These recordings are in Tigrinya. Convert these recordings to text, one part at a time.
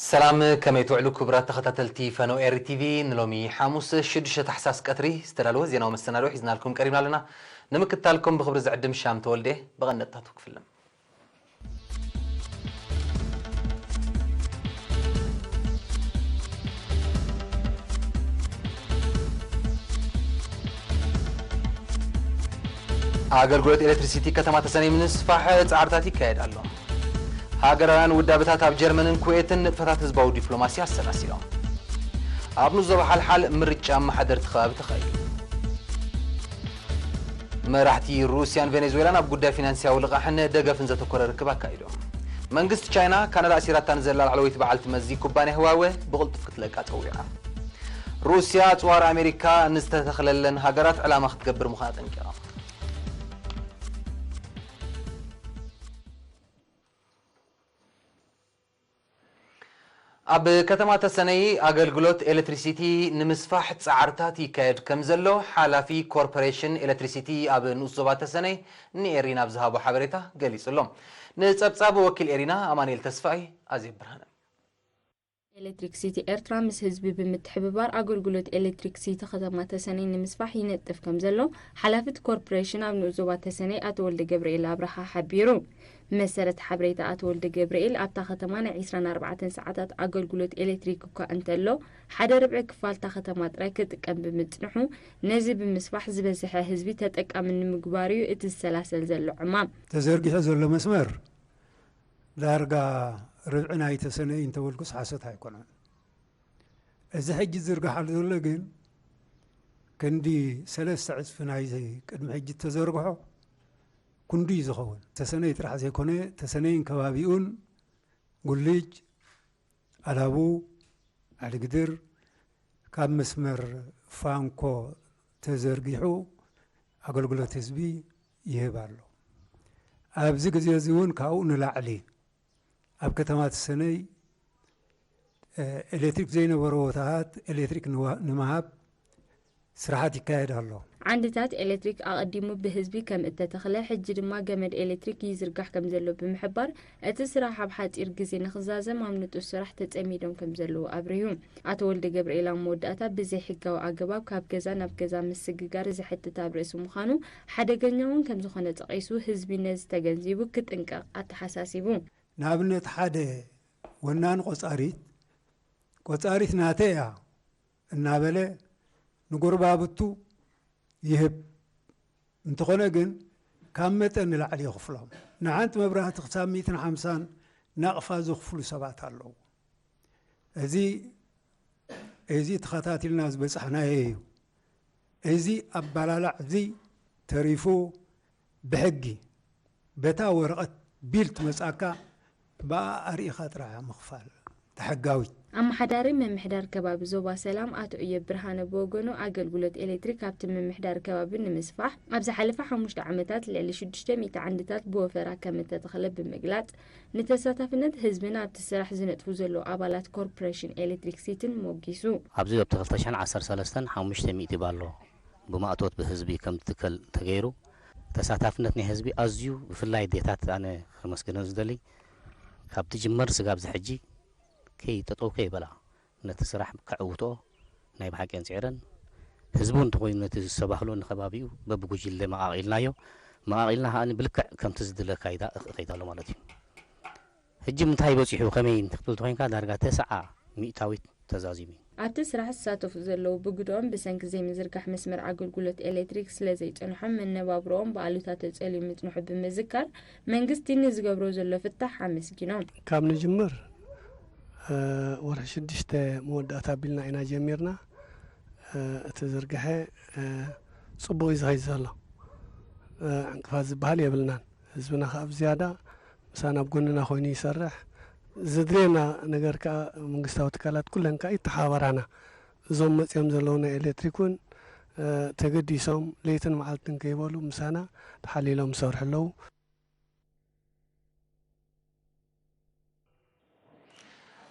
ሰላም፣ ከመይ ትውዕሉ ክቡራት ተኸታተልቲ ፈኖ ኤሪ ቲቪ? ንሎሚ ሓሙስ ሽዱሽተ ታሕሳስ ቀትሪ ዝተዳለወ ዜናዊ መሰናድኦ ሒዝናልኩም ቀሪብና ኣለና። ንምክትታልኩም ብኽብሪ ዝዕድም ሻም ተወልደ። ብቐንደጥታቱ ክፍልም። ኣገልግሎት ኤሌክትሪሲቲ ከተማ ተሰነይ ንምስፋሕ ጻዕርታት ይካየድ ኣሎ። ሃገራውያን ውዳበታት ኣብ ጀርመንን ኩዌትን ንጥፈታት ህዝባዊ ዲፕሎማሲ ኣሰላሲሎም። ኣብ ንዞባ ሓልሓል ምርጫ ኣመሓደርቲ ከባቢ ተኻይዱ። መራሕቲ ሩስያን ቬኔዙዌላን ኣብ ጉዳይ ፊናንስያዊ ልቓሕን ደገፍን ዘተኮረ ርክብ ኣካይዶም። መንግስቲ ቻይና፣ ካናዳ ኣሲራታ ንዘላ ላዕለወይቲ በዓልቲ መዚ ኩባንያ ህዋወ ብቕልጡፍ ክትለቃ ጸዊዓ። ሩስያ፣ ኣጽዋር ኣሜሪካ ንዝተተኽለለን ሃገራት ዕላማ ክትገብር ምዃና ኣጠንቂቓ። ኣብ ከተማ ተሰነይ ኣገልግሎት ኤሌክትሪሲቲ ንምስፋሕ ጻዕርታት ይካየድ ከም ዘሎ ሓላፊ ኮርፖሬሽን ኤሌክትሪሲቲ ኣብ ንኡስ ዞባ ተሰነይ ንኤሪና ኣብ ዝሃቦ ሓበሬታ ገሊጹ ኣሎ። ንጸብጻብ ወኪል ኤሪና ኣማኑኤል ተስፋይ፣ ኣዜብ ብርሃነ። ኤሌክትሪክ ሲቲ ኤርትራ ምስ ህዝቢ ብምትሕብባር ኣገልግሎት ኤሌክትሪክ ሲቲ ከተማ ተሰነይ ንምስፋሕ ይነጥፍ ከም ዘሎ ሓላፊ እቲ ኮርፖሬሽን ኣብ ንኡስ ዞባ ተሰነይ ኣቶ ወልደ ገብርኤል ኣብርሃ ሓቢሩ። ብመሰረት ሓበሬታ ኣቶ ወልደ ገብርኤል፣ ኣብታ ከተማ ናይ ዒስራን ኣርባዕተን ሰዓታት ኣገልግሎት ኤሌክትሪክ እኳ እንተሎ፣ ሓደ ርብዒ ክፋል እታ ከተማ ጥራይ ክጥቀም ብምጽንሑ፣ ነዚ ብምስፋሕ ዝበዝሐ ህዝቢ ተጠቃሚ ንምግባር እዩ እቲ ዝሰላሰል ዘሎ ዕማም። ተዘርጊሑ ዘሎ መስመር ዳርጋ ርብዒ ናይ ተሰነይ እንተበልኩስ ሓሶት ኣይኮነን። እዚ ሕጂ ዝዝርግሓሉ ዘሎ ግን ክንዲ ሰለስተ ዕጽፊ ናይዚ ቅድሚ ሕጂ እተዘርግሖ ክንዱ እዩ ዝኸውን። ተሰነይ ጥራሕ ዘይኮነ፣ ተሰነይን ከባቢኡን፣ ጉልጅ፣ ኣላቡ፣ ዓሊግድር፣ ካብ መስመር ፋንኮ ተዘርጊሑ ኣገልግሎት ህዝቢ ይህብ ኣሎ። ኣብዚ ግዜ እዚ እውን ካብኡ ንላዕሊ ኣብ ከተማ ተሰነይ፣ እ፣ ኤሌክትሪክ ዘይነበሮ ቦታታት ኤሌክትሪክ ንዋ-፣ ንምሃብ ስራሓት ይካየድ ኣሎ። ዓንድታት ኤሌክትሪክ ኣቐዲሙ ብህዝቢ ከም እተተኽለ፣ ሕጂ ድማ ገመድ ኤሌክትሪክ ይዝርጋሕ ከም ዘሎ ብምሕባር፣ እቲ ስራሕ ኣብ ሓጺር ግዜ ንኽዛዘም ኣብ ንጡፍ ስራሕ ተጸሚዶም ከም ዘለዉ ኣብሪሁ። ኣቶ ወልደ ገብርኤል ኣብ መወዳእታ፣ ብዘይሕጋዊ ኣገባብ ካብ ገዛ ናብ ገዛ ምስግጋር ዘሕትት ኣብ ርእሲ ምዃኑ፣ ሓደገኛ እውን ከም ዝኾነ ጠቒሱ፣ ህዝቢ ነዚ ተገንዚቡ ክጥንቀቕ ኣተሓሳሲቡ። ንኣብነት፣ ሓደ ወናኒ ቆጻሪት፣ ቆጻሪት ናተይ እያ እናበለ ንጎረባብቱ ይህብ። እንተኾነ ግን፣ ካብ መጠን ንላዕሊ ይኽፍሎም። ንሓንቲ መብራህቲ ክሳብ ሚእትን ሓምሳን ናቕፋ ዝኽፍሉ ሰባት ኣለዉ። እዚ፣ እዚ ተኸታቲልና ዝበጻሕናዮ እዩ። እዚ ኣባላላዕ እዚ ተሪፉ ብሕጊ በታ ወረቐት ቢል ትመጻካ ብኣ ኣርኢኻ ጥራሕ ምኽፋል ተሕጋዊት። ኣመሓዳሪ ምምሕዳር ከባቢ ዞባ ሰላም ኣቶ እዮብ ብርሃነ ብወገኑ፣ ኣገልግሎት ኤሌክትሪክ ኣብቲ ምምሕዳር ከባቢ ንምስፋሕ ኣብ ዝሓለፈ ሓሙሽተ ዓመታት ልዕሊ ሽዱሽተ ሚእቲ ዓንድታት ብወፈራ ከም እተተኽለ ብምግላጽ፣ ንተሳታፍነት ህዝብን ኣብቲ ስራሕ ዝነጥፉ ዘለዉ ኣባላት ኮርፖሬሽን ኤሌክትሪክ ሲቲን ሞጊሱ። ኣብዚ ኣብቲ ክልተ ሽሕን ዓሰርተ ሰለስተን ሓሙሽተ ሚእቲ ባሎ ብማእቶት ብህዝቢ ከም ትከል ተገይሩ፣ ተሳታፍነት ናይ ህዝቢ ኣዝዩ፣ ብፍላይ ኣዴታት ኣነ ከመስግነን ዝደሊ፣ ካብ ትጅመር ስጋብ ዝሕጂ ከይጠጠው ከይበላ ነቲ ስራሕ ከዕውትኦ ናይ ብሓቂ ኣንጺዕረን። ህዝቡ እንተኾይኑ ነቲ ዝተባህሎ ንከባቢኡ በብጉጅለ መቓቒልናዮ። መቓቒልና ከኣ ብልክዕ ከምቲ ዝድለ ካይዳ እኽ-፣ እኸይድ ኣሎ ማለት እዩ። ሕጂ ምንታይ በጺሑ ከመይ ክትብል ተኾይንካ ዳርጋ ተስዓ ሚእታዊት ተዛዚሙ እዩ። ኣብቲ ስራሕ ዝሳተፉ ዘለዉ ብግድኦም ብሰንኪ ዘይምዝርጋሕ መስመር ኣገልግሎት ኤሌክትሪክ ስለ ዘይጸንሖም መነባብሮኦም ብኣሉታ ተጸልዩ ምጽንሑ ብምዝካር መንግስቲ ንዝገብሮ ዘሎ ፍታሕ ኣመስጊኖም። ካብ ንጅምር፣ እ፣ ወርሒ ሽዱሽተ መወዳእታ ኣቢልና ኢና ጀሚርና። እ፣ እቲ ዝርግሐ፣ እ፣ ጽቡቕ እዩ ዝኸይድ ዘሎ። እ፣ ዕንቅፋት ዝበሃል የብልናን። ህዝብና ከኣ ብዝያዳ ምሳና ኣብ ጎንና ኮይኑ ይሰርሕ። ዘድልየና ነገር ከኣ መንግስታዊ ትካላት ኩለን ከኣ ይተሓባበራና። እዞም መጺኦም ዘለዉ ናይ ኤሌክትሪክ እውን፣ እ፣ ተገዲሶም ለይትን መዓልትን ከይበሉ ምሳና ተሓሊሎም ይሰርሑ ኣለዉ።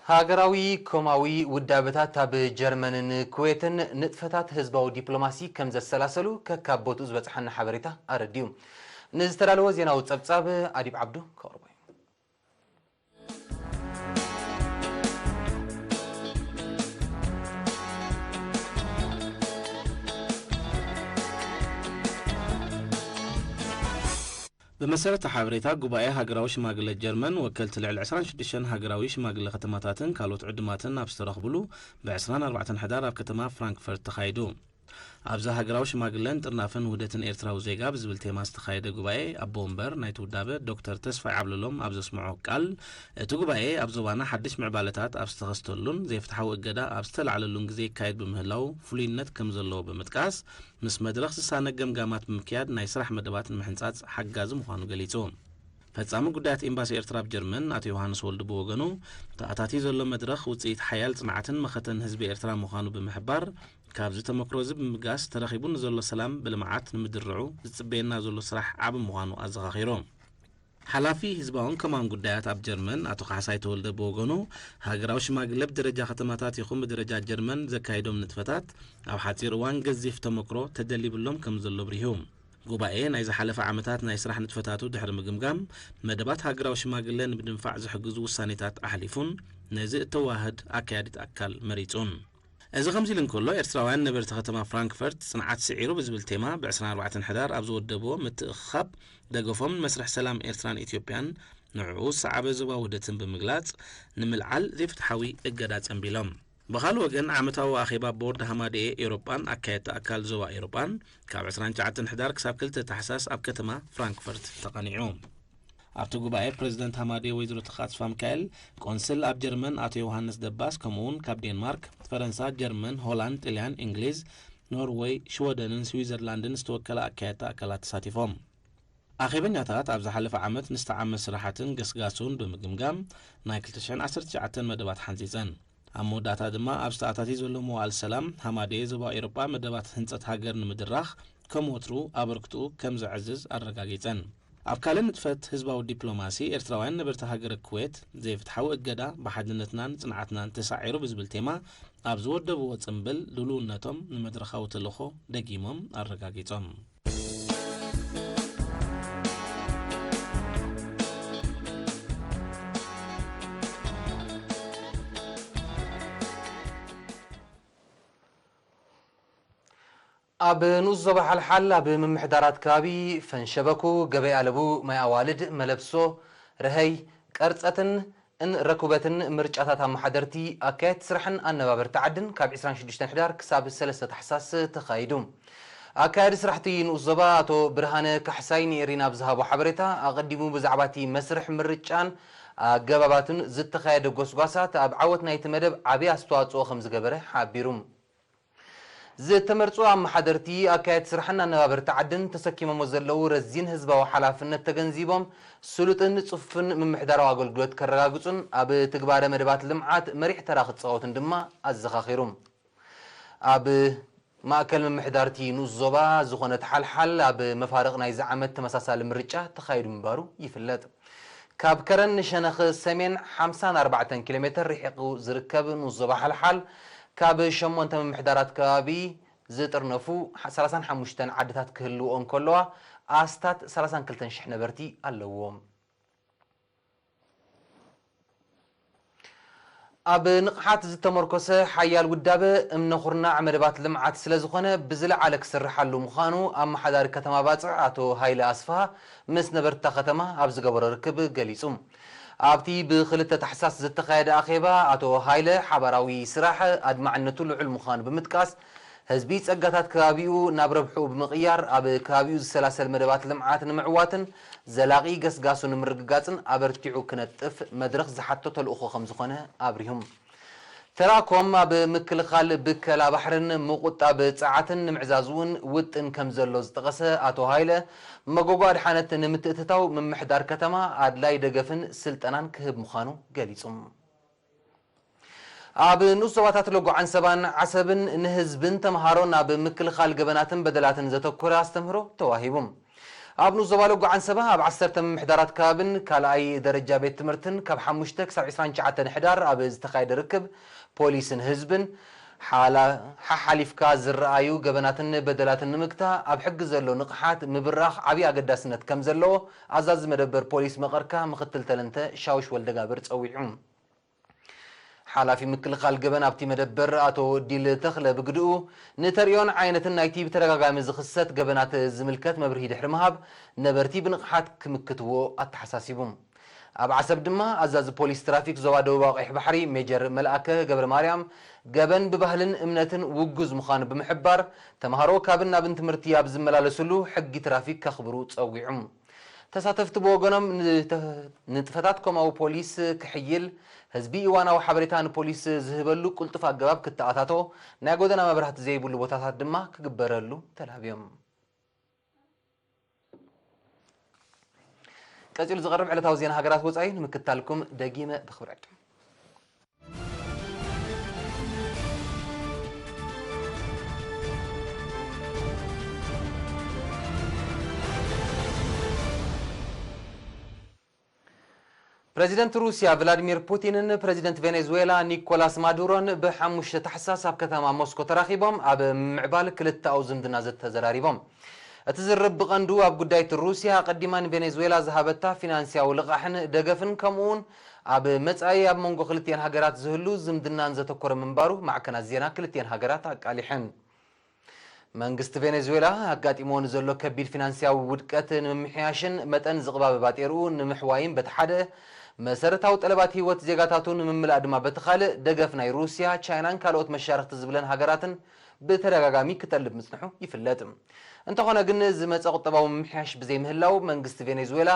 ሃገራዊ ኮማዊ ውዳበታት ኣብ ጀርመንን ኩዌትን ንጥፈታት ህዝባዊ ዲፕሎማሲ ከም ዘሰላሰሉ ከካብ ቦትኡ ዝበጽሓና ሓበሬታ ኣረዲኡ። ንዝተዳለወ ዜናዊ ጸብጻብ ኣዲብ ዓብዱ ከቕርቦ እዩ። ብመሰረት ሓበሬታ ጉባኤ ሃገራዊ ሽማግለ ጀርመን፣ ወከልቲ ልዕሊ ዕስራን ሽዱሽተን ሃገራዊ ሽማግለ ከተማታትን ካልኦት ዕዱማትን ኣብ ዝተረኽብሉ፣ ብ ዕስራን ኣርባዕተን ሕዳር ኣብ ከተማ ፍራንክፈርት ተኻይዱ። ኣብዚ ሃገራዊ ሽማግለን ጥርናፈን ውህደትን ኤርትራዊ ዜጋ ብዝብል ቴማ ዝተኻየደ ጉባኤ፣ ኣቦ ወንበር ናይቲ ውዳበ ዶክተር ተስፋይ ዓብለሎም ኣብ ዘስምዖ ቃል፣ እቲ ጉባኤ ኣብ ዞባና ሓድሽ ምዕባለታት ኣብ ዝተኸስተሉን ዘይፍትሓዊ እገዳ ኣብ ዝተላዕለሉን ግዜ ይካየድ ብምህላው ፍሉይነት ከም ዘለዎ ብምጥቃስ፣ ምስ መድረኽ ዝሳነ ገምጋማት ብምክያድ ናይ ስራሕ መደባት ንምሕንጻጽ ሓጋዚ ምዃኑ ገሊጹ። ፈጻሚ ጉዳያት ኤምባሲ ኤርትራ ኣብ ጀርመን ኣቶ ዮሃንስ ወልዱ ብወገኑ፣ ተኣታትዩ ዘሎ መድረኽ ውጽኢት ሓያል ጽንዓትን መኸተን ህዝቢ ኤርትራ ምዃኑ ብምሕባር፣ ካብዚ ተመክሮ እዚ ብምብጋስ ተረኺቡ ንዘሎ ሰላም ብልምዓት ንምድርዑ ዝጽበየና ዘሎ ስራሕ ዓቢ ምዃኑ ኣዘኻኺሩ። ሓላፊ ህዝባውን ከማን ጉዳያት ኣብ ጀርመን ኣቶ ካሕሳይ ተወልደ ብወገኑ፣ ሃገራዊ ሽማግለ ብደረጃ ከተማታት ይኹን ብደረጃ ጀርመን ዘካየዶም ንጥፈታት ኣብ ሓጺር እዋን ገዚፍ ተመክሮ ተደሊብሎም ከም ዘሎ ኣብሪሁ። ጉባኤ ናይ ዝሓለፈ ዓመታት ናይ ስራሕ ንጥፈታቱ ድሕሪ ምግምጋም፣ መደባት ሃገራዊ ሽማግለ ንምድንፋዕ ዝሕግዙ ውሳኔታት ኣሕሊፉን ነዚ እተዋህድ ኣካያዲት ኣካል መሪጹን። እዚ ከምዚ ኢሉ እንከሎ፣ ኤርትራውያን ነበርቲ ከተማ ፍራንክፈርት ጽንዓት ስዒሩ ብዝብል ቴማ ብ ዕስራን ኣርባዕተን ሕዳር ኣብ ዝወደብዎ ምትእኽኻብ ደገፎም ንመስርሕ ሰላም ኤርትራን ኢትዮጵያን ንዕኡ ዝሰዓበ ዞባ ውህደትን ብምግላጽ ንምልዓል ዘይፍትሓዊ እገዳ ጸንቢሎም። ብኻልእ ወገን ዓመታዊ ኣኼባ ቦርድ ሃማደኤ ኤውሮጳን ኣካየድቲ ኣካል ዞባ ኤውሮጳን ካብ ዕስራን ትሽዓተን ሕዳር ክሳብ ክልተ ታሕሳስ ኣብ ከተማ ፍራንክፈርት ተቐኒዑ። ኣብቲ ጉባኤ ፕረዚደንት ሃማደኤ ወይዘሮ ተኻ ተስፋሚካኤል፣ ቆንስል ኣብ ጀርመን ኣቶ ዮሃንስ ደባስ፣ ከምኡውን ካብ ዴንማርክ፣ ፈረንሳ፣ ጀርመን፣ ሆላንድ፣ ጥልያን፣ እንግሊዝ፣ ኖርወይ፣ ሽወደንን ስዊዘርላንድን ዝተወከላ ኣካየድቲ ኣካላት ተሳቲፎም። ኣኼበኛታት ኣብ ዝሓለፈ ዓመት ንዝተዓመ ስራሓትን ገስጋሱን ብምግምጋም ናይ ክልተ ሽሕን ዓሰርተ ትሽዓተን መደባት ሓንጺጸን። ኣብ መወዳእታ ድማ ኣብ ዝተኣታትዩ ዘሎ መዋዕል ሰላም ሃማደኤ ዞባ ኤውሮጳ መደባት ህንጸት ሃገር ንምድራኽ ከም ወትሩ ኣበርክትኡ ከም ዘዕዝዝ ኣረጋጊጸን። ኣብ ካልእ ንጥፈት ህዝባዊ ዲፕሎማሲ፣ ኤርትራውያን ነበርቲ ሃገረ ኩዌት ዘይፍትሓዊ እገዳ ብሓድነትናን ጽንዓትናን ተሳዒሩ ብዝብል ቴማ ኣብ ዝወደብዎ ጽምብል ድልውነቶም ንመድረኻዊ ተልእኾ ደጊሞም ኣረጋጊጾም። ኣብ ንኡስ ዞባ ሓልሓል ኣብ ምምሕዳራት ከባቢ ፈንሸበኩ፣ ገበይ ኣለቡ፣ ማይ ኣዋልድ፣ መለብሶ፣ ረሀይ፣ ቀርጸትን ን ረኩበትን ምርጫታት ኣመሓደርቲ፣ ኣካየድቲ ስራሕን ኣነባበርቲ ዓድን ካብ ዕስራን ሽዱሽተን ሕዳር ክሳብ ሰለስተ ታሕሳስ ተኻይዱ። ኣካያዲ ስራሕቲ ንኡስ ዞባ ኣቶ ብርሃነ ካሕሳይ ንኤሪና ኣብ ዝሃቦ ሓበሬታ፣ ኣቐዲሙ ብዛዕባ እቲ መስርሕ ምርጫን ኣገባባቱን ዝተኻየደ ጎስጓሳት ኣብ ዓወት ናይቲ መደብ ዓብዪ ኣስተዋፅኦ ከም ዝገበረ ሓቢሩ። ዝተመርጹ ኣመሓደርቲ፣ ኣካየድቲ ስራሕን ኣነባበርቲ ዓድን ተሰኪሞሞ ዘለዉ ረዚን ህዝባዊ ሓላፍነት ተገንዚቦም፣ ስሉጥን ጽፉፍን ምምሕዳራዊ ኣገልግሎት ከረጋግጹን ኣብ ትግባረ መደባት ልምዓት መሪሕ ተራ ክጻወቱን ድማ ኣዘኻኺሩ። ኣብ ማእከል ምምሕዳርቲ ንኡስ ዞባ ዝኾነት ሓልሓል፣ ኣብ መፋርቕ ናይዚ ዓመት ተመሳሳሊ ምርጫ ተኻይዱ ምንባሩ ይፍለጥ። ካብ ከረን ንሸነኽ ሰሜን ሓምሳን ኣርባዕተን ኪሎ ሜተር ርሒቑ ዝርከብ ንኡስ ዞባ ሓልሓል፣ ካብ ሸሞንተ ምምሕዳራት ከባቢ ዝጥርነፉ ሰላሳን ሓሙሽተን ዓድታት ክህልውኦ እንከለዋ፣ ኣስታት ሰላሳን ክልተን ሽሕ ነበርቲ ኣለውዎ። ኣብ ንቕሓት ዝተመርኮሰ ሓያል ውዳበ እምነ ኩርናዕ መደባት ልምዓት ስለ ዝኾነ፣ ብዝለዓለ ክስርሓሉ ምዃኑ ኣመሓዳሪ ከተማ ባጽዕ ኣቶ ሃይለ ኣስፍሃ ምስ ነበርቲ እታ ከተማ ኣብ ዝገበሮ ርክብ ገሊጹ። ኣብቲ ብክልተ ታሕሳስ ዝተኻየደ ኣኼባ፣ ኣቶ ሃይለ ሓባራዊ ስራሕ ኣድማዕነቱ ልዑል ምዃኑ ብምጥቃስ፣ ህዝቢ ጸጋታት ከባቢኡ ናብ ረብሕኡ ብምቕያር፣ ኣብ ከባቢኡ ዝሰላሰል መደባት ልምዓት ንምዕዋትን ዘላቒ ገስጋሱ ንምርግጋጽን ኣበርቲዑ ክነጥፍ መድረኽ ዝሓቶ ተልእኾ ከም ዝኾነ ኣብሪሁ። ተራእኮም ኣብ ምክልኻል ብከላ ባሕርን ምቁጣብ ጸዓትን ንምዕዛዝ እውን ውጥን ከም ዘሎ ዝጠቐሰ ኣቶ ሃይለ፣ መጎጎ ኣድሓነት ንምትእትታው ምምሕዳር ከተማ ኣድላይ ደገፍን ስልጠናን ክህብ ምዃኑ ገሊጹ። ኣብ ንኡስ ዞባታት ሎጎ ዓንሰባን ዓሰብን ንህዝብን ተምሃሮን ኣብ ምክልኻል ገበናትን በደላትን ዘተኮረ ኣስተምህሮ ተዋሂቡ። ኣብ ንኡስ ዞባ ሎጎ ዓንሰባ ኣብ ዓሰርተ ምምሕዳራት ከባብን ካልኣይ ደረጃ ቤት ትምህርትን ካብ ሓሙሽተ ክሳብ ዕስራን ትሽዓተን ሕዳር ኣብ ዝተኻየደ ርክብ፣ ፖሊስን ህዝብን ሓላ-፣ ሓሓሊፍካ ዝረኣዩ ገበናትን በደላትን ንምግታእ ኣብ ሕጊ ዘሎ ንቕሓት ምብራኽ ዓብዪ ኣገዳስነት ከም ዘለዎ ኣዛዚ መደበር ፖሊስ መቐርካ ምክትል ተለንተ ሻውሽ ወልደጋብር ጸዊዑ። ሓላፊ ምክልኻል ገበን ኣብቲ መደበር ኣቶ ወዲል ተኽለ ብግድኡ፣ ንተርእዮን ዓይነትን ናይቲ ብተደጋጋሚ ዝኽሰት ገበናት ዝምልከት መብርሂ ድሕሪ ምሃብ፣ ነበርቲ ብንቕሓት ክምክትዎ ኣተሓሳሲቡ። ኣብ ዓሰብ ድማ ኣዛዚ ፖሊስ ትራፊክ ዞባ ደቡባዊ ቀይሕ ባሕሪ ሜጀር መልኣከ ገብረ ማርያም፣ ገበን ብባህልን እምነትን ውጉዝ ምዃኑ ብምሕባር፣ ተምሃሮ ካብን ናብን ትምህርቲ ኣብ ዝመላለስሉ ሕጊ ትራፊክ ከኽብሩ ጸዊዑ። ተሳተፍቲ ብወገኖም፣ ንተ-፣ ንጥፈታት ኮማዊ ፖሊስ ክሕይል፣ ህዝቢ እዋናዊ ሓበሬታ ንፖሊስ ዝህበሉ ቅልጡፍ ኣገባብ ክተኣታቶ፣ ናይ ጎደና መብራህቲ ዘይብሉ ቦታታት ድማ ክግበረሉ ተላብዮም። ቀጺሉ ዝቐርብ ዕለታዊ ዜና ሃገራት ወጻኢ ንምክታልኩም ደጊመ ብኽብሪ ዕድም። ፕረዚደንት ሩስያ ቭላዲሚር ፑቲንን ፕረዚደንት ቬኔዙዌላ ኒኮላስ ማዱሮን ብሓሙሽተ ታሕሳስ ኣብ ከተማ ሞስኮ ተራኺቦም ኣብ ምምዕባል ክልተኣዊ ዝምድና ዘተዘራሪቦም። እቲ ዝርርብ ብቐንዱ ኣብ ጉዳይ እቲ ሩስያ ኣቐዲማ ንቬኔዙዌላ ዝሃበታ ፊናንስያዊ ልቓሕን ደገፍን፣ ከምኡውን ኣብ መጻኢ ኣብ መንጎ ክልቲኤን ሃገራት ዝህሉ ዝምድናን ዘተኮረ ምንባሩ ማዕከናት ዜና ክልቲኤን ሃገራት ኣቃሊሐን። መንግስቲ ቬኔዙዌላ ኣጋጢምዎ ንዘሎ ከቢድ ፊናንስያዊ ውድቀት ንምምሕያሽን መጠን ዝቕባበ ባጤርኡ ንምሕዋይን በቲ ሓደ፣ መሰረታዊ ጠለባት ህይወት ዜጋታቱ ንምምላእ ድማ በቲ ካልእ፣ ደገፍ ናይ ሩስያ፣ ቻይናን ካልኦት መሻርኽቲ ዝብለን ሃገራትን ብተደጋጋሚ ክጠልብ ምጽንሑ ይፍለጥ። እንተኾነ ግን፣ ዝመጸ ቁጠባዊ ምምሕያሽ ብዘይምህላው፣ መንግስቲ ቬኔዙዌላ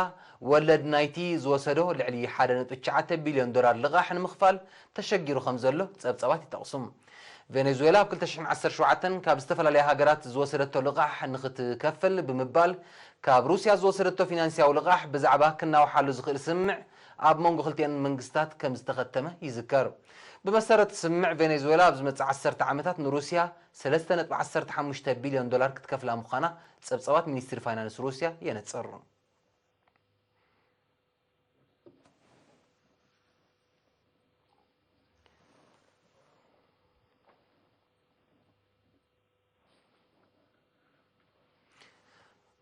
ወለድ ናይቲ ዝወሰዶ ልዕሊ ሓደ ነጥቢ ትሽዓተ ቢልዮን ዶላር ልቓሕ ንምኽፋል ተሸጊሩ ከም ዘሎ ጸብጻባት ይጠቕሱ። ቬኔዙዌላ ኣብ ክልተ ሽሕን ዓሰርተ ሸውዓተን ካብ ዝተፈላለያ ሃገራት ዝወሰደቶ ልቓሕ ንኽትከፍል ብምባል፣ ካብ ሩስያ ዝወሰደቶ ፊናንስያዊ ልቓሕ ብዛዕባ ክናውሓሉ ዝኽእል ስምምዕ ኣብ መንጎ ክልቲኤን መንግስታት ከም ዝተኸተመ ይዝከር። ብመሰረት ስምምዕ፣ ቬኔዙዌላ ኣብ ዝመጽእ ዓሰርተ ዓመታት ንሩስያ ሰለስተ ነጥቢ ዓሰርተ ሓሙሽተ ቢልዮን ዶላር ክትከፍላ ምዃና ጸብጻባት ሚኒስትሪ ፋይናንስ ሩስያ የነጽር።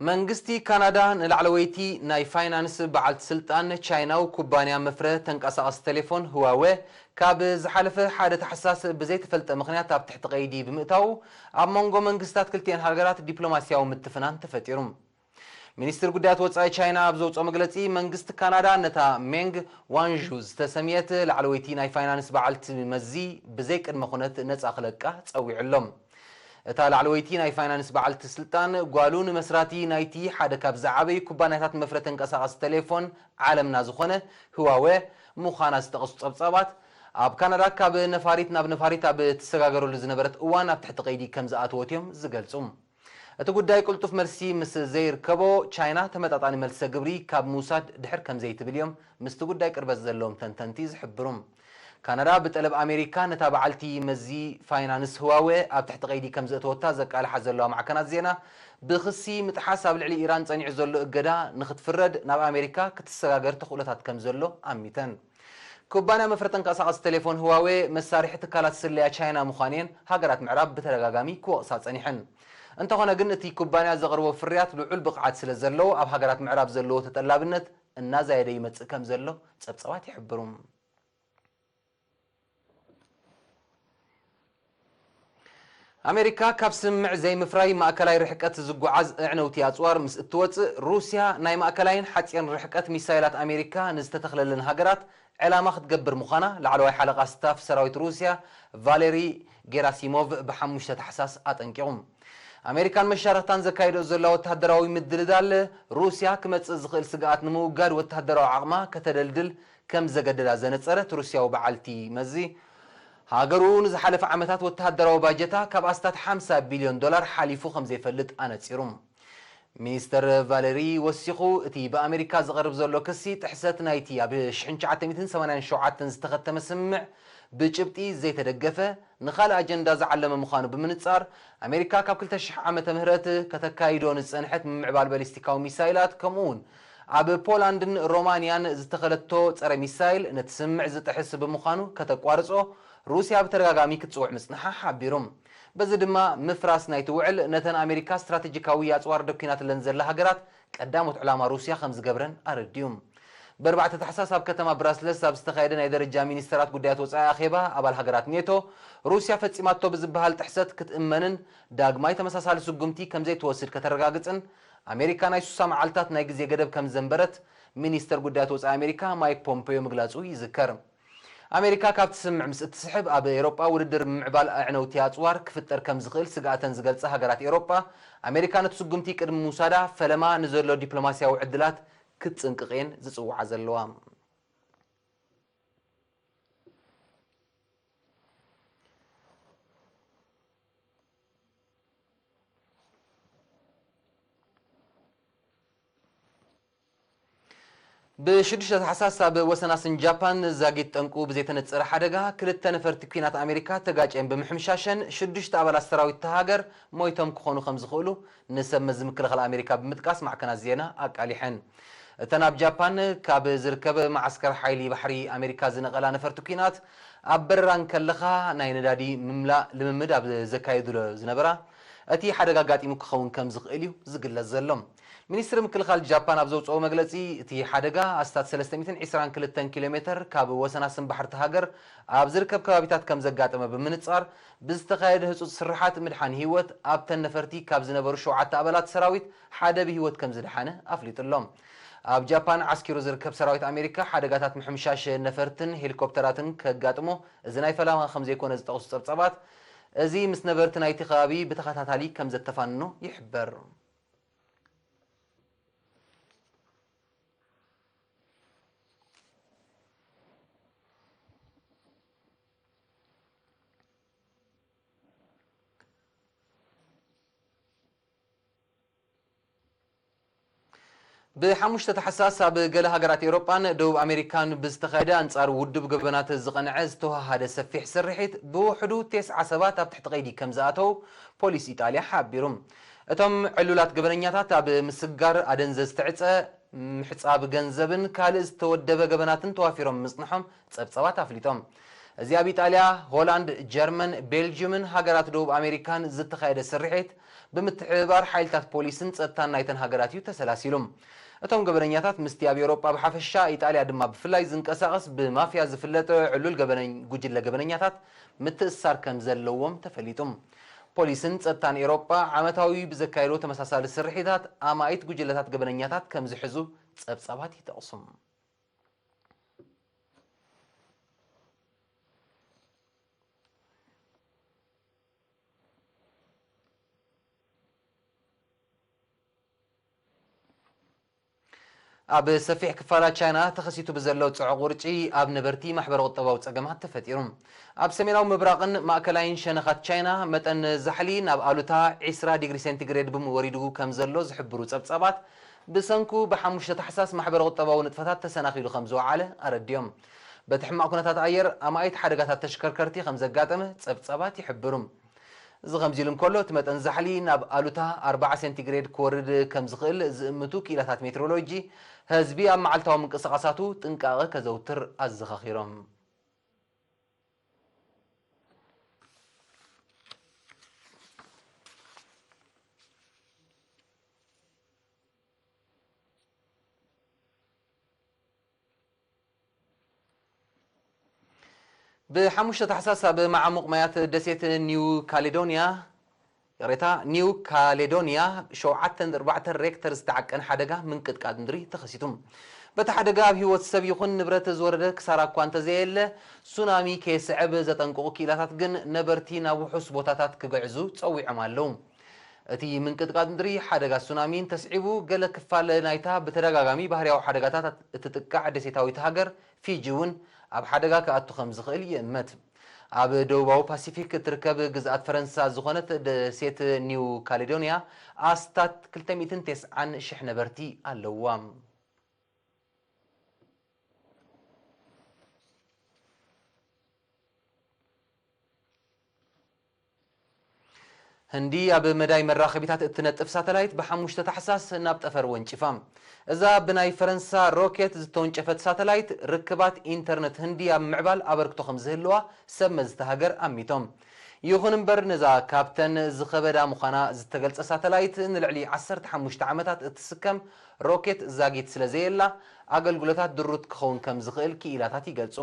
መንግስቲ ካናዳ ንላዕለወይቲ ናይ ፋይናንስ በዓልቲ ስልጣን ቻይናዊ ኩባንያ መፍረ ተንቀሳቐሲ ቴሌፎን ህዋዌ ካብ ዝሓለፈ ሓደ ታሕሳስ ብዘይተፈልጠ ምኽንያት ኣብ ትሕቲ ቀይዲ ብምእታዉ፣ ኣብ መንጎ መንግስታት ክልቲኤን ሃገራት ዲፕሎማስያዊ ምትፍናን ተፈጢሩ። ሚኒስትሪ ጉዳያት ወጻኢ ቻይና ኣብ ዘውጽኦ መግለጺ፣ መንግስቲ ካናዳ ነታ ሜንግ ዋንዡ ዝተሰምየት ላዕለወይቲ ናይ ፋይናንስ በዓልቲ መዚ ብዘይ ቅድመ ኩነት ነጻ ክለቃ ጸዊዑ ኣሎ። እታ ላዕለወይቲ ናይ ፋይናንስ በዓልቲ ስልጣን፣ ጓሉ ንመስራቲ ናይቲ ሓደ ካብ ዝዓበዩ ኩባንያታት መፍረ ተንቀሳቐሲ ቴሌፎን ዓለምና ዝኾነ ህዋዌ ምዃና ዝጠቐሱ ጸብጻባት፣ ኣብ ካናዳ ካብ ነፋሪት ናብ ነፋሪት ኣብ ትሰጋገረሉ ዝነበረት እዋን ኣብ ትሕቲ ቀይዲ ከም ዝኣተወት እዮም ዝገልጹ። እቲ ጉዳይ ቅልጡፍ መልሲ ምስ ዘይርከቦ፣ ቻይና ተመጣጣኒ መልሰ ግብሪ ካብ ምውሳድ ድሕር ከም ዘይትብል እዮም ምስቲ ጉዳይ ቅርበት ዘለዎም ተንተንቲ ዝሕብሩ። ካናዳ ብጠለብ ኣሜሪካ ነታ በዓልቲ መዚ ፋይናንስ ህዋዌ ኣብ ትሕቲ ቀይዲ ከም ዘእተወታ ዘቃልሓ ዘለዋ ማዕከናት ዜና፣ ብኽሲ ምጥሓስ ኣብ ልዕሊ ኢራን ጸኒዑ ዘሎ እገዳ ንኽትፍረድ ናብ ኣሜሪካ ክትሰጋገር ተኽእሎታት ከም ዘሎ ኣሚተን። ኩባንያ መፍረ ተንቀሳቐሲ ቴሌፎን ህዋዌ መሳርሒ ትካላት ስለያ ቻይና ምዃነን ሃገራት ምዕራብ ብተደጋጋሚ ክወቕሳ ጸኒሐን። እንተኾነ ግን፣ እቲ ኩባንያ ዘቕርቦ ፍርያት ልዑል ብቕዓት ስለ ዘለዎ፣ ኣብ ሃገራት ምዕራብ ዘለዎ ተጠላብነት እናዛየደ ይመጽእ ከም ዘሎ ጸብጻባት ይሕብሩ። ኣሜሪካ ካብ ስምምዕ ዘይምፍራይ ማእከላይ ርሕቀት ዝጓዓዝ ኣዕነውቲ ኣጽዋር ምስ እትወጽእ፣ ሩስያ ናይ ማእከላይን ሓጺርን ርሕቀት ሚሳይላት ኣሜሪካ ንዝተተኽለለን ሃገራት ዕላማ ክትገብር ምዃና ላዕለዋይ ሓለቓ ስታፍ ሰራዊት ሩስያ ቫሌሪ ጌራሲሞቭ ብሓሙሽተ ታሕሳስ ኣጠንቂቑ። ኣሜሪካን መሻርኽታን ዘካይዶ ዘላ ወተሃደራዊ ምድልዳል፣ ሩስያ ክመጽእ ዝኽእል ስግኣት ንምውጋድ ወተሃደራዊ ዓቕማ ከተደልድል ከም ዘገደዳ ዘነጸረት ሩስያዊ በዓልቲ መዚ፣ ሃገሩ ንዝሓለፈ ዓመታት ወተሃደራዊ ባጀታ ካብ ኣስታት ሓምሳ ቢልዮን ዶላር ሓሊፉ ከም ዘይፈልጥ ኣነጺሩ። ሚኒስተር ቫለሪ ወሲኹ፣ እቲ ብኣሜሪካ ዝቐርብ ዘሎ ክሲ ጥሕሰት ናይቲ ኣብ ሽሕን ትሽዓተ ሚእትን ሰማንያን ሸውዓተን ዝተኸተመ ስምምዕ ብጭብጢ ዘይተደገፈ፣ ንኻልእ ኣጀንዳ ዝዓለመ ምዃኑ ብምንጻር፣ ኣሜሪካ ካብ ክልተ ሽሕ ዓመተ ምህረት ከተካይዶ ንዝጸንሐት ምምዕባል ባሊስቲካዊ ሚሳይላት፣ ከምኡ እውን ኣብ ፖላንድን ሮማንያን ዝተኸለቶ ጸረ ሚሳይል ነቲ ስምምዕ ዝጥሕስ ብምዃኑ ከተቋርጾ ሩስያ ብተደጋጋሚ ክትጽውዕ ምጽንሓ ሓቢሩ። በዚ ድማ ምፍራስ ናይቲ ውዕል ነተን ኣሜሪካ ስትራቴጂካዊ ኣጽዋር ደኲናትለን ዘላ ሃገራት ቀዳሞት ዕላማ ሩስያ ከም ዝገብረን ኣረዲኡ። ብኣርባዕተ ታሕሳስ ኣብ ከተማ ብራስለስ ኣብ ዝተኻየደ ናይ ደረጃ ሚኒስተራት ጉዳያት ወጻኢ ኣኼባ፣ ኣባል ሃገራት ኔቶ፣ ሩስያ ፈጺማቶ ብዝበሃል ጥሕሰት ክትእመንን ዳግማይ ተመሳሳሊ ስጉምቲ ከም ዘይትወስድ ከተረጋግጽን ኣሜሪካ ናይ ሱሳ መዓልታት ናይ ግዜ ገደብ ከም ዘንበረት ሚኒስተር ጉዳያት ወጻኢ ኣሜሪካ ማይክ ፖምፔዮ ምግላጹ ይዝከር። ኣሜሪካ ካብ ትስምዕ ምስ እትስሕብ፣ ኣብ ኤሮጳ ውድድር ምምዕባል ኣዕነውቲ ኣጽዋር ክፍጠር ከም ዝኽእል ስግኣተን ዝገልጻ ሃገራት ኤሮጳ፣ ኣሜሪካ ነቲ ስጉምቲ ቅድሚ ምውሳዳ ፈለማ ንዘሎ ዲፕሎማስያዊ ዕድላት ክትጽንቅቕ እየን ዝጽውዓ ዘለዋ። ብሽዱሽተ ታሕሳስ ኣብ ወሰን ኣስን ጃፓን ዛጊት ጠንቁ ብዘይተነጸረ ሓደጋ ክልተ ነፈርቲ ኲናት ኣሜሪካ ተጋጭየን ብምሕምሻሸን ሽዱሽተ ኣባላት ሰራዊት እታ ሃገር ሞይቶም ክኾኑ ከም ዝኽእሉ ንሰብ መዚ ምክልኻል ኣሜሪካ ብምጥቃስ ማዕከናት ዜና ኣቃሊሐን። እተን ኣብ ጃፓን ካብ ዝርከብ መዓስከር ሓይሊ ባሕሪ ኣሜሪካ ዝነቐላ ነፈርቲ ኲናት ኣብ በረራ እንከለኻ ናይ ነዳዲ ምምላእ ልምምድ ኣብ ዘካየዱሎ ዝነበራ እቲ ሓደጋ ኣጋጢሙ ክኸውን ከም ዝኽእል እዩ ዝግለጽ ዘሎ። ሚኒስትሪ ምክልኻል ጃፓን ኣብ ዘውጽኦ መግለጺ፣ እቲ ሓደጋ ኣስታት ሰለስተ ሚእትን ዕስራን ክልተን ኪሎ ሜተር ካብ ወሰን ኣስን ባሕሪ እታ ሃገር ኣብ ዝርከብ ከባቢታት ከም ዘጋጠመ ብምንጻር፣ ብዝተኻየደ ህጹጽ ስርሓት ምድሓን ህይወት ኣብተን ነፈርቲ ካብ ዝነበሩ ሸውዓተ ኣባላት ሰራዊት ሓደ ብህይወት ከም ዝደሓነ ኣፍሊጡ ኣሎ። ኣብ ጃፓን ዓስኪሩ ዝርከብ ሰራዊት ኣሜሪካ ሓደጋታት ምሕምሻሽ ነፈርትን ሄሊኮፕተራትን ከጋጥሞ እዚ ናይ ፈላማ ከም ዘይኮነ ዝጠቕሱ ጸብጻባት፣ እዚ ምስ ነበርቲ ናይቲ ከባቢ ብተኸታታሊ ከም ዘተፋንኖ ይሕበር። ብሓሙሽተ ታሕሳስ ኣብ ገለ ሃገራት ኤውሮጳን ደቡብ ኣሜሪካን ብዝተኻየደ ኣንጻር ውዱብ ገበናት ዝቐንዐ ዝተወሃሃደ ሰፊሕ ስርሒት ብውሕዱ ተስዓ ሰባት ኣብ ትሕቲ ቀይዲ ከም ዝኣተው ፖሊስ ኢጣልያ ሓቢሩ። እቶም ዕሉላት ገበነኛታት ኣብ ምስጋር ኣደንዘዝ ዝተዕጸ፣ ምሕጻብ ገንዘብን ካልእ ዝተወደበ ገበናትን ተዋፊሮም ምጽንሖም ጸብጻባት ኣፍሊጦም። እዚ ኣብ ኢጣልያ፣ ሆላንድ፣ ጀርመን፣ ቤልጅዩምን ሃገራት ደቡብ ኣሜሪካን ዝተኻየደ ስርሒት ብምትሕብባር ሓይልታት ፖሊስን ጸጥታን ናይተን ሃገራት እዩ ተሰላሲሉ። እቶም ገበነኛታት ምስቲ ኣብ ኤውሮጳ ብሓፈሻ፣ ኢጣልያ ድማ ብፍላይ ዝንቀሳቐስ ብማፍያ ዝፍለጥ ዕሉል ገበነኝ-፣ ጉጅለ ገበነኛታት ምትእስሳር ከም ዘለዎም ተፈሊጡ። ፖሊስን ጸጥታን ኤውሮጳ ዓመታዊ ብዘካየዶ ተመሳሳሊ ስርሒታት ኣማኢት ጉጅለታት ገበነኛታት ከም ዝሕዙ ጸብጻባት ይጠቕሱ። ኣብ ሰፊሕ ክፋላት ቻይና ተኸሲቱ ብዘሎ ጽዑቕ ውርጪ ኣብ ነበርቲ ማሕበረ ቁጠባዊ ጸገማት ተፈጢሩ። ኣብ ሰሜናዊ ምብራቕን ማእከላይን ሸነኻት ቻይና መጠን ዛሕሊ ናብ ኣሉታ ዕስራ ዲግሪ ሴንቲግሬድ ብምወሪዱ ከም ዘሎ ዝሕብሩ ጸብጻባት፣ ብሰንኩ ብሓሙሽተ ታሕሳስ ማሕበረ ቁጠባዊ ንጥፈታት ተሰናኺሉ ከም ዝወዓለ ኣረዲኦም። በቲ ሕማቕ ኩነታት ኣየር ኣማኢት ሓደጋታት ተሽከርከርቲ ከም ዘጋጠመ ጸብጻባት ይሕብሩ። እዚ ከምዚ ኢሉ እንከሎ፣ እቲ መጠን ዛሕሊ ናብ ኣሉታ ኣርባዓ ሴንቲግሬድ ክወርድ ከም ዝኽእል ዝእምቱ ክኢላታት ሜትሮሎጂ፣ ህዝቢ ኣብ መዓልታዊ ምንቅስቓሳቱ ጥንቃቐ ከዘውትር ኣዘኻኺሮም። ብሓሙሽተ ታሕሳስ ኣብ መዓሙቕ ማያት ደሴት ኒው ካሌዶንያ፣ ይቕሬታ፣ ኒው ካሌዶንያ ሸውዓተ ነጥቢ ኣርባዕተ ሬክተር ዝተዓቀን ሓደጋ ምንቅጥቃጥ ምድሪ ተኸሲቱ። በቲ ሓደጋ ኣብ ህይወት ሰብ ይኹን ንብረት ዝወረደ ክሳራ እኳ እንተዘየለ፣ ሱናሚ ከየስዕብ ዘጠንቅቑ ክኢላታት ግን ነበርቲ ናብ ውሑስ ቦታታት ክግዕዙ ጸዊዖም ኣለዉ። እቲ ምንቅጥቃጥ ምድሪ ሓደጋ ሱናሚ እንተስዒቡ፣ ገለ ክፋል ናይታ ብተደጋጋሚ ባህርያዊ ሓደጋታት እትጥቃዕ ደሴታዊት ሃገር ፊጂ እውን ኣብ ሓደጋ ክኣቱ ከም ዝኽእል ይእመት። ኣብ ደቡባዊ ፓሲፊክ እትርከብ ግዝኣት ፈረንሳ ዝኾነት ደሴት ኒው ካሌዶንያ ኣስታት ክልተ ሚእትን ተስዓን ሽሕ ነበርቲ ኣለዋ። ህንዲ ኣብ መዳይ መራኸቢታት እትነጥፍ ሳተላይት ብሓሙሽተ ታሕሳስ ናብ ጠፈር ወንጪፋ። እዛ ብናይ ፈረንሳ ሮኬት ዝተወንጨፈት ሳተላይት፣ ርክባት ኢንተርነት ህንዲ ኣብ ምዕባል ኣበርክቶ ከም ዝህልዋ ሰብ መዚ እታ ሃገር ኣሚቶም። ይኹን እምበር፣ ነዛ ካብተን ዝኸበዳ ምዃና ዝተገልጸ ሳተላይት ንልዕሊ ዓሰርተ ሓሙሽተ ዓመታት እትስከም ሮኬት ዛጊት ስለ ዘየላ፣ ኣገልግሎታት ድሩት ክኸውን ከም ዝኽእል ክኢላታት ይገልጹ።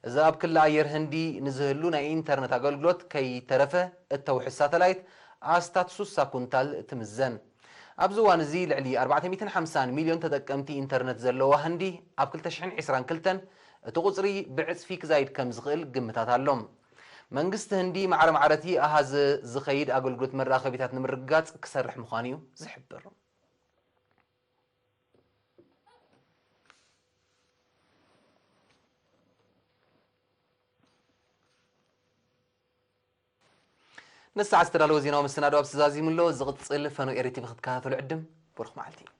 እዛ ኣብ ክሊ ኣየር ህንዲ ንዝህሉ ናይ ኢንተርነት ኣገልግሎት ከይተረፈ እተውሕስ ሳተላይት ኣስታት ሱሳ ኩንታል ትምዘን። ኣብዚ እዋን እዚ ልዕሊ ኣርባዕተ ሚእትን ሓምሳን ሚልዮን ተጠቀምቲ ኢንተርነት ዘለዋ ህንዲ፣ ኣብ ክልተ ሽሕን ዕስራን ክልተን እቲ ቁጽሪ ብዕጽፊ ክዛይድ ከም ዝኽእል ግምታት ኣሎ። መንግስቲ ህንዲ ማዕረ ማዕረ እቲ ኣሃዝ ዝኸይድ ኣገልግሎት መራኸቢታት ንምርግጋጽ ክሰርሕ ምዃኑ እዩ ዝሕብር። ነዚ ሰዓት ዝተዳለወ ዜናዊ መሰናድኦ ኣብዚ ተዛዚሙ ኣሎ። ዝቕጽል ፈነው ኤሪ ቲቪ ክትከታተሉ ዕድም። ብሩኽ መዓልቲ።